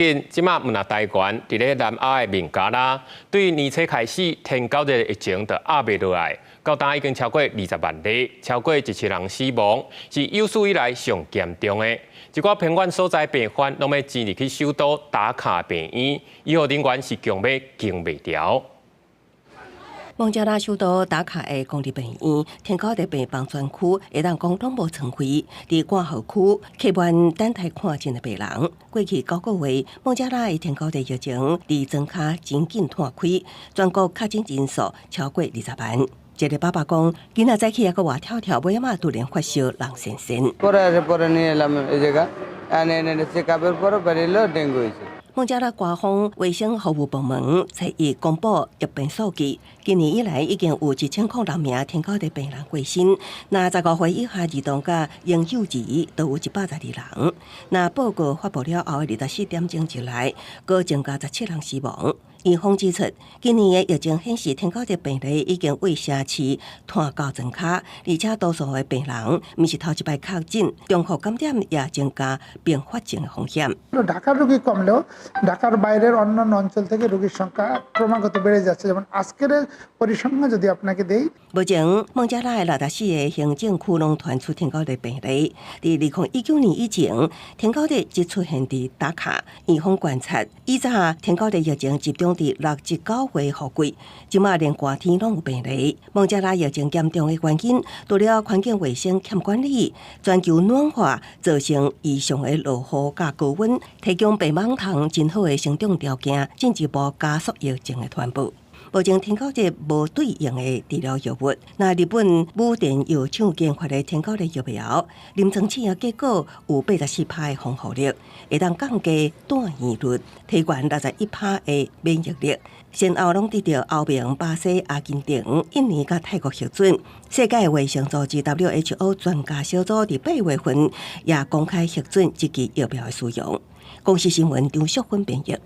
這馬毋但台灣，佇咧南亞的孟加拉，對年初開始，天狗熱疫情就壓袂落來，到今已經超過20萬例，超過1000人死亡，是有史以來上嚴重的。一寡偏遠所在病患攏欲擠入去首都達卡病院，醫護人員是強欲撐袂牢。孟加拉首都達卡的公立病院，天狗熱病房專區會當講攏無床位，佇掛號區客滿等待看診的病人。過去9個月，孟加拉的天狗熱疫情佇莊跤真緊湠開，全國確診人數超過20萬。一個爸爸講，囡仔早起猶閣活跳跳，尾仔嘛突然發燒，人神神。孟加拉官方衛生服務部門初一公布疫病數據，今年以來已經有1006名天狗熱病人過身。若15歲以下兒童佮嬰幼兒都有112人。若報告發布了後的24點鐘之內，閣增加17人死亡。院方指出，今年的疫情顯示天狗熱病例已經對城市湠到莊跤，而且多數的病人毋是頭一擺確診，重複感染也增加併發症的風險。 ঢাকার রোগী কমলেও ঢাকার বাইরের অন্যান্য অঞ্চল থেকে রোগীর সংখ্যা ক্রমাগত বেড়ে যাচ্ছে। যেমন আজকের পরিসংখ্যান যদি আপনাকে দেই। 目前，孟加拉的64個行政區攏傳出天狗熱病例。佇2019年以前，天狗熱只出現佇達卡。院方觀察，以早天狗熱疫情集中佇六至九月雨季，這馬連寒天攏有病例。孟加拉疫情嚴重的原因，除了環境衛生欠管理、全球暖化造成異常的落雨佮高溫，提供白蠓蟲真好的生長條件，進一步加速疫情的傳播。目前天狗熱無對應的治療藥物，若日本武田藥廠研發的天狗熱疫苗，臨床試驗結果有84趴的防護力，會當降低住院率，提懸61趴的免疫力。先後攏得著歐盟、巴西、阿根廷、印尼佮泰國核准。世界衛生組織 WHO 專家小組佇8月份也公開核准這支疫苗的使用。公視新聞張淑芬編譯。